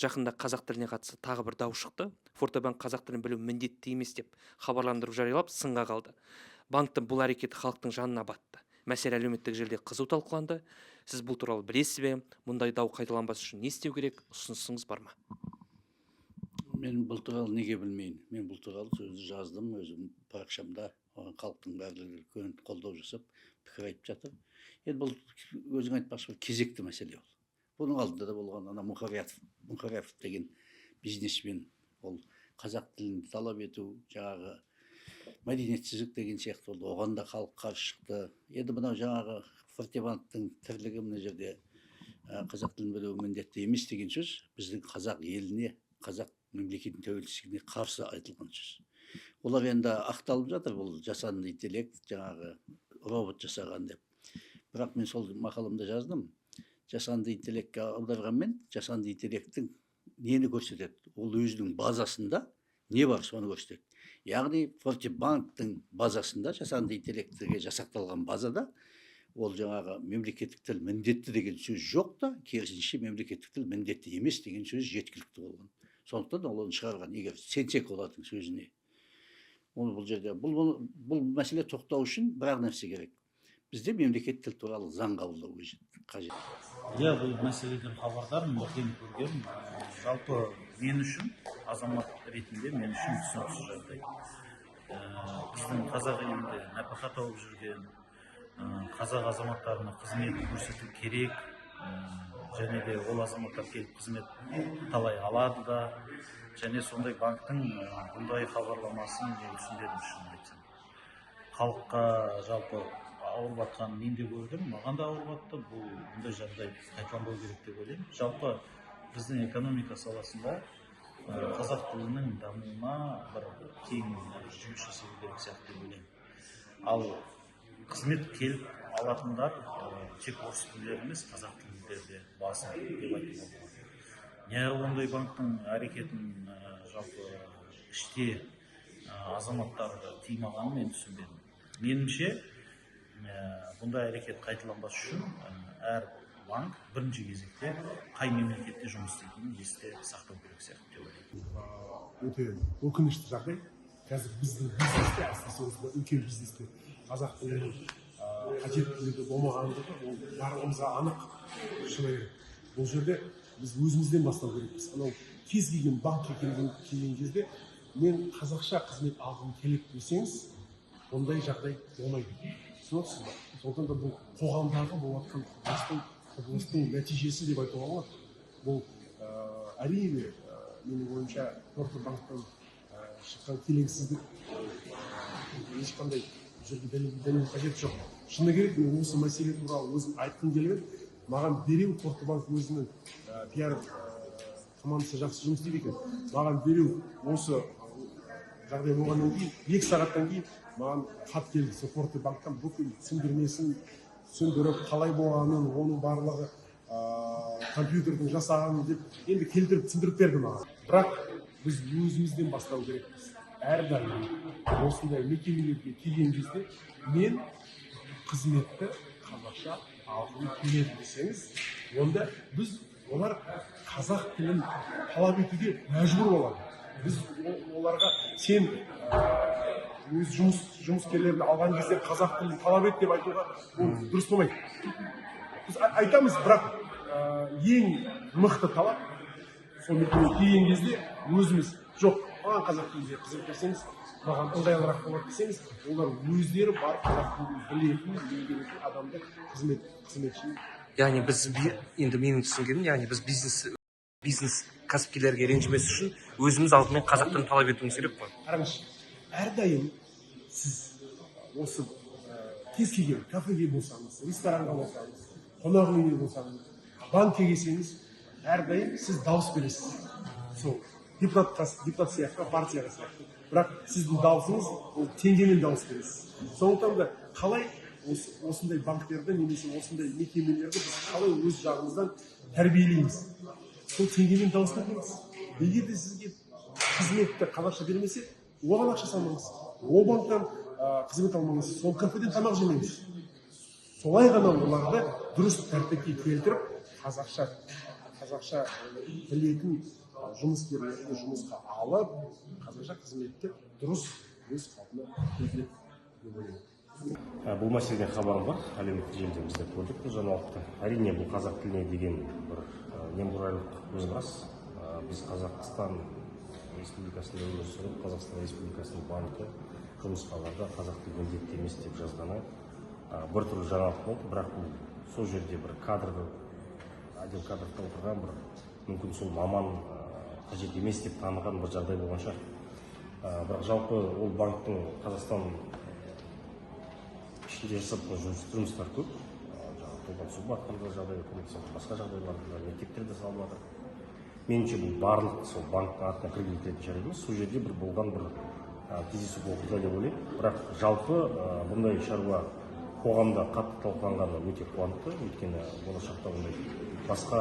Жақында қазақ тіліне қатысты тағы бір дау шықты. Фортебанк қазақ тілін білу міндетті емес деп хабарландыру жариялап, сынға қалды. Банктің бұл әрекеті халықтың жанына батты. Мәселе әлеуметтік желіде қызу талқыланды. Сіз бұл туралы білесіз бе? Мұндай дау қайталанбас үшін не істеу керек? Ұсынысыңыз бар ма? Мен бұл туралы неге білмеймін? Мен бұл туралы сөзді жаздым өзім парақшамда. Оған халықтың барлығы үлкен қолдау жасап, пікір айтып жатыр. Енді бұл, өзің айтпақшы, бір кезекті мәселе ол. Бұның алдында да болған. Ана Мұхариятов деген бизнесмен, ол қазақ тілін талап ету жаңағы мәдениетсіздік деген сияқты болды. Оған да халық қарсы шықты. Енді мынау жаңағы Фортебанктың тірлігі мына жерде қазақ тілін білу міндетті емес деген сөз біздің қазақ еліне, қазақ мемлекетінің тәуелсіздігіне қарсы айтылған сөз. Олар енді ақталып жатыр, бұл жасанды интеллект, жаңағы робот жасаған деп. Бірақ мен сол мақаламда жаздым: жасанды интеллектке аударғанмен, жасанды интеллекттің нені көрсетеді? Ол өзінің базасында не бар, соны көрсетеді. Яғни Фортебанктың базасында, жасанды интеллектіге жасақталған базада ол жаңағы мемлекеттік тіл міндетті деген сөз жоқ та, керісінше, мемлекеттік тіл міндетті емес деген сөз жеткілікті болған. Сондықтан ол оны шығарған, егер сенсек олардың сөзіне. Оны бұл жерде бұл мәселе тоқтау үшін бір ақ нәрсе керек: бізде мемлекеттік тіл туралы заң қабылдау қажет. Иә, бұл мәселеден хабардармын, бірден көргенмін. Жалпы мен үшін, азамат ретінде мен үшін түсініксіз жағдай. Біздің қазақ елінде нәпақа тауып жүрген қазақ азаматтарына қызмет көрсету керек. Және де ол азаматтар келіп қызмет талай алады да, және сондай банктің бұндай хабарламасын мен түсінбедім, шынымды айтсам. Халыққа жалпы ауыр батқанын мен де көрдім, маған да ауыр батты. Бұл бұндай жағдай қайталанбау керек деп ойлаймын. Жалпы біздің экономика саласында қазақ тілінің дамуына бір кең жұмыс жасау керек сияқты деп ойлаймын. Ал қызмет келіп алатындар тек орыс тілділер емес, қазақ тілділер де басым деп айтуға болады. Неғып ондай банктің әрекетін жалпы іште азаматтар тыймағанын мен түсінбедім. Меніңше, бұндай әрекет қайталанбас үшін әр банк бірінші кезекте қай мемлекетте жұмыс істейтінін есте сақтау керек сияқты деп ойлаймын. Өте өкінішті жағдай. Қазір біздің бизнесте, әсіресе осындай үлкен бизнесте қазақ тілінің қажеттілігі болмағандығы, ол барлығымызға анық. Шыны керек, бұл жерде біз өзімізден бастау керекпіз. Анау кез келген банкке келген кезде «мен қазақша қызмет алғым келеді» десеңіз, ондай жағдай болмайды, түсініп отырсыз ба? Сондықтан да бұл қоғамдағы болып жатқан құбылыстың нәтижесі деп айтуға болады. Бұл әрине, менің ойымша, Фортебанктан шыққан келеңсіздік, ешқандай бұл жерде дәлел қажеті жоқ. Шыны керек, мен осы мәселе туралы өзім айтқым келіп еді. Маған дереу Фортебанк өзінің пиар командасы жақсы жұмыс істейді екен, маған дереу осы жағдай болғаннан кейін 2 сағаттан кейін маған хат келді сол Фортебанктан, бүкіл түсіндірмесін түсіндіріп, қалай болғанын, оның барлығы компьютердің жасағанын деп енді келтіріп түсіндіріп берді маған. Бірақ біз өзімізден бастау керекпіз. Әрдайым осындай мекемелерге келген кезде «мен қызметті қазақша алғым келеді» десеңіз, онда біз олар қазақ тілін талап етуге мәжбүр болады. Біз оларға «сен өз жұмыскерлерді алған кезде қазақ тілін талап ет» деп айтуға, ол дұрыс болмайды. Біз айтамыз, бірақ ең мықты талап сол мекемеге келген кезде өзіміз «жоқ, маған қазақ тілінде қызмет берсеңіз, маған ыңғайлырақ болады» десеңіз, олар өздері барып қазақ тілін білетін, меңгеретін адамды, қызметшіні. Яғни біз енді менің түсінгенім, яғни біз бизнес кәсіпкерлерге ренжімес үшін өзіміз алдымен қазақ тілін талап етуіміз керек қой. Қараңызшы, әрдайым сіз осы кез келген кафеге болсаңыз, ресторанға болсаңыз, қонақ үйіне болсаңыз, банкке келсеңіз, әрдайым сіз дауыс бересіз сол депутатқа, депутат сияқты, партияға сияқты. Бірақ сіздің дауысыңыз ол теңгемен дауыс бересіз. Сондықтан да қалай осындай банктерді немесе осындай мекемелерді біз қалай өз жағымыздан тәрбиелейміз? Сол теңгемен дауыс бермеңіз. Егер де сізге қызметті қазақша бермесе, оған ақша салмаңыз, ол банктан қызмет алмаңыз, сол кафеден тамақ жемеңіз. Солай ғана оларды дұрыс тәртіпке келтіріп, қазақша Қазақша білетін жұмыскерлерді жұмысқа алып, қазақша қызметті дұрыс өз қалпына келтіреді деп ойлаймын. Бұл мәселеден хабарым бар, әлеуметтік желіде біз де көрдік бұл жаңалықты. Әрине, бұл қазақ тіліне деген бір немқұрайлық көзқарас. Біз Қазақстан Республикасында өмір сүріп, Қазақстан Республикасының банкі жұмысқа аларда қазақ тілі міндетті емес деп жазғаны біртүрлі жаңалық болды. Бірақ бұл сол жерде бір кадрды, отдел кадрда отырған бір, мүмкін, сол маман қажет емес деп таныған бір жағдай болған шығар. Бірақ жалпы ол банктің Қазақстан ішінде жасап жатқан жұмыстар көп. Жаңағы толған су батқанда жағдайға көмектесіп, басқа жағдайларда да, мектептерде салып жатыр. Меніңше, бұл барлық сол банктің атына кір келтіретін шара емес, сол жерде бір болған бір кездейсоқ оқиға деп ойлаймын. Бірақ жалпы бұндай шаруа қоғамда қатты талқыланғаны өте қуантты, өйткені болашақта ондай басқа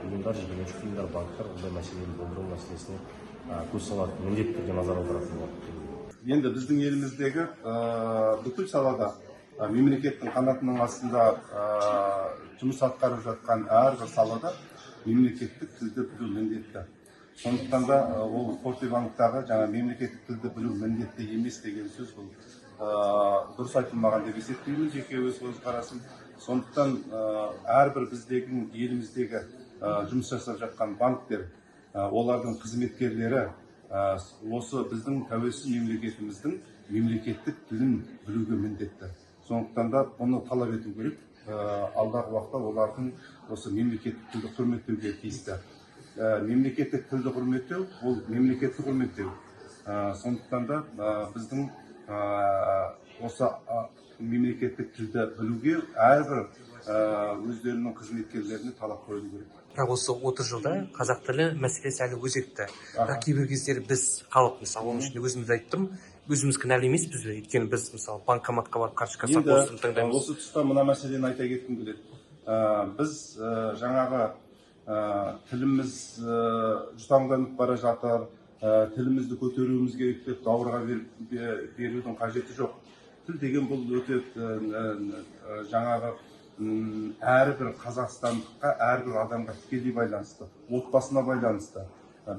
ұйымдар, жекеменшік ұйымдар, банктар ондай мәселені болдыру мәселесіне көз салады, міндетті түрде назар аударатын болады деп ойлаймын. Енді біздің еліміздегі бүкіл салада, мемлекеттің қанатының астында жұмыс атқарып жатқан әрбір салада мемлекеттік тілді білу міндетті. Сондықтан да ол Фортебанктағы жаңа мемлекеттік тілді білу міндетті емес деген сөз, бұл дұрыс айтылмаған деп есептеймін, жеке өз көзқарасым. Сондықтан әрбір біздегі еліміздегі жұмыс жасап жатқан банктер, олардың қызметкерлері осы біздің тәуелсіз мемлекетіміздің мемлекеттік тілін білуге міндетті. Сондықтан да бұны талап ету керек. Алдағы уақытта олардың осы мемлекеттік тілді құрметтеуге тиісті. Мемлекеттік тілді құрметтеу — ол мемлекетті құрметтеу. Сондықтан да біздің осы мемлекеттік тілді білуге әрбір өздерінің қызметкерлеріне талап қою керек. Бірақ осы 30 жылда қазақ тілі мәселесі әлі өзекті. Бірақ кейбір кездері біз, халық, мысалы, оның ішінде өзімізді айтып тұрмын, өзіміз кінәлі емеспіз бе? Өйткені біз, мысалы, банкоматқа барып карточка Енді орыс тілін таңдаймыз. Осы тұста мына мәселені айта кеткім келеді. Біз жаңағы тіліміз жұтаңданып бара жатыр, тілімізді көтеруіміз керек деп даурыға берудің қажеті жоқ. Тіл деген бұл өте жаңағы әрбір қазақстандыққа, әрбір адамға тікелей байланысты, отбасына байланысты.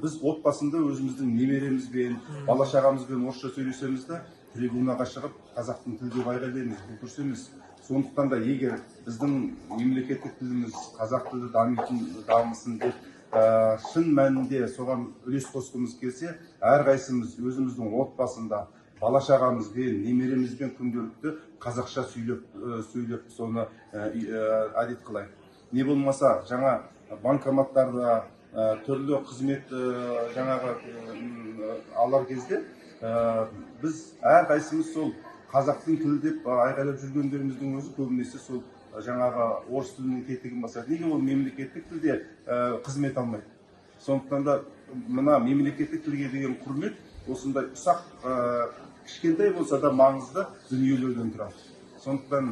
Біз отбасында өзіміздің немеремізбен, бала шағамызбен орысша сөйлесеміз де, трибунаға шығып қазақтың тілі деп айғайлаймыз. Бұл дұрыс емес. Сондықтан да егер біздің мемлекеттік тіліміз қазақ тілі дамитын, дамысын деп шын мәнінде соған үлес қосқымыз келсе, әрқайсымыз өзіміздің отбасында бала шағамызбен, немеремізбен күнделікті қазақша сөйлеп, соны әдет қылайық. Не болмаса жаңа банкоматтарда түрлі қызмет жаңағы алар кезде біз әрқайсымыз сол қазақтың тілі деп айғайлап жүргендеріміздің өзі көбінесе сол жаңағы орыс тілінің тетігін басады. Неге ол мемлекеттік тілде қызмет алмайды? Сондықтан да мына мемлекеттік тілге деген құрмет осындай ұсақ, кішкентай болса да маңызды дүниелерден тұрады. Сондықтан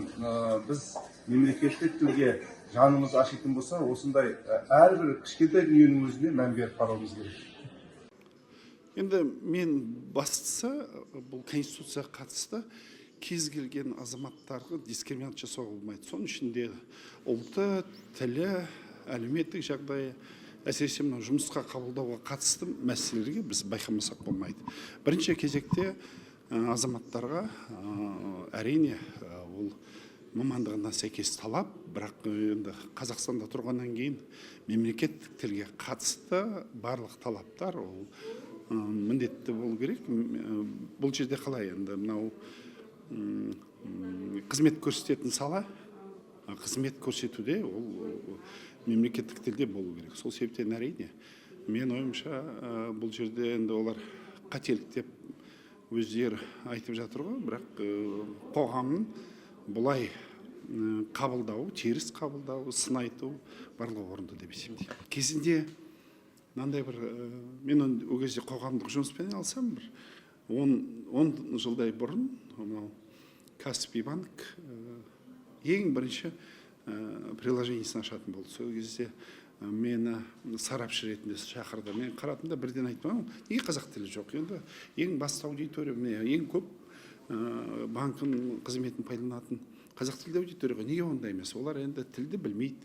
біз мемлекеттік тілге жанымыз ашитын болса, осындай әрбір кішкентай дүниенің өзіне мән беріп қарауымыз керек. Енді мен бастысы, бұл конституцияға қатысты кез келген азаматтарға дискриминация жасауға болмайды. Соның ішінде ұлты, тілі, әлеуметтік жағдайы, әсіресе мынау жұмысқа қабылдауға қатысты мәселелерге біз байқамасақ болмайды. Бірінші кезекте азаматтарға әрине, ол мамандығына сәйкес талап, бірақ енді Қазақстанда тұрғаннан кейін мемлекеттік тілге қатысты барлық талаптар ол міндетті болу керек. Бұл жерде қалай, енді мынау қызмет көрсететін сала, қызмет көрсетуде ол мемлекеттік тілде болу керек. Сол себептен, әрине, мен ойымша, бұл жерде енді олар қателік деп өздері айтып жатыр ғой, бірақ қоғамның бұлай қабылдауы, теріс қабылдауы, сын айту барлығы орынды деп есептеймін. Кезінде мынандай бір мен ол кезде қоғамдық жұмыспен айналысамын, бір 10 жылдай бұрын мынау Каспий банк ең бірінші приложениесін ашатын болды. Сол кезде мені сарапшы ретінде шақырды. Мен қарадым да, бірден айттым: «Неге қазақ тілі жоқ? Енді ең басты аудитория міне, ең көп банктің қызметін пайдаланатын қазақ тілді аудитория ғой, неге ондай емес?» Олар енді тілді білмейді.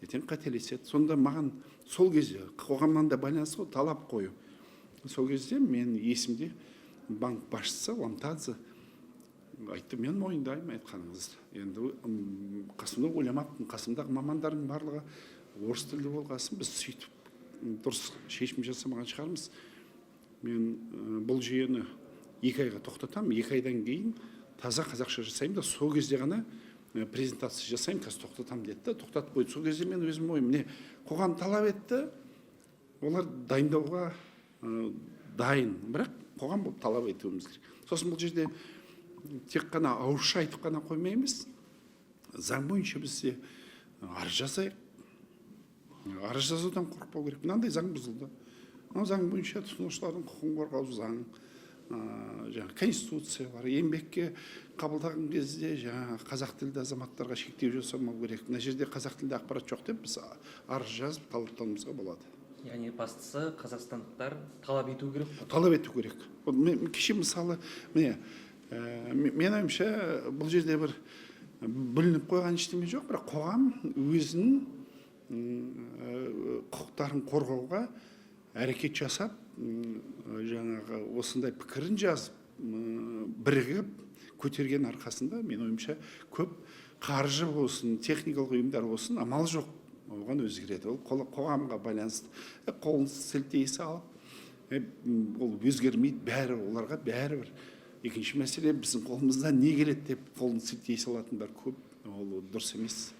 ертең қателеседі. Сонда маған сол кезде қоғамнан да байланысты ғой талап қою. Сол кезде мен есімде, банк басшысы Ламтадзе айтты: «Мен мойындаймын айтқаныңызды, енді қасымда ойламаппын, қасымдағы мамандардың барлығы орыс тілді болғасын, біз сөйтіп дұрыс шешім жасамаған шығармыз. Мен бұл жүйені 2 айға тоқтатамын, 2 айдан кейін таза қазақша жасаймын да, сол кезде ғана презентация жасаймын, қазір тоқтатамын», — деді да, тоқтатып қойды. Сол кезде мен өзім ойым: міне, қоғам талап етті, олар дайындауға дайын, бірақ қоғам болып талап етуіміз керек. Сосын бұл жерде тек қана ауызша айтып қана қоймай емес, заң бойынша бізде арыз жазайық. Арыз жазудан қорықпау керек. Мынандай заң бұзылды, мынау заң бойынша тұтынушылардың құқығын қорғау заң, жаңағы конституция бар, еңбекке қабылдаған кезде жаңағы қазақ тілді азаматтарға шектеу жасамау керек, мына жерде қазақ тілді ақпарат жоқ деп біз арыз жазып, талаптануымызға болады. Яғни бастысы, қазақстандықтар талап ету керек қой. Талап ету керек. Вот мен кеше, мысалы, міне, менің ойымша, бұл жерде бір бүлініп қойған ештеме жоқ, бірақ қоғам өзінің құқықтарын қорғауға әрекет жасап, жаңағы осындай пікірін жазып, бірігіп көтерген арқасында, менің ойымша, көп қаржы болсын, техникалық ұйымдар болсын, амал жоқ, оған өзгереді. Ол қоғамға байланысты. Қолын сілтей салып, ол өзгермейді, бәрі оларға бәрібір. Екінші мәселе, біздің қолымыздан не келеді деп қолын сілтей салатындар көп, ол дұрыс емес.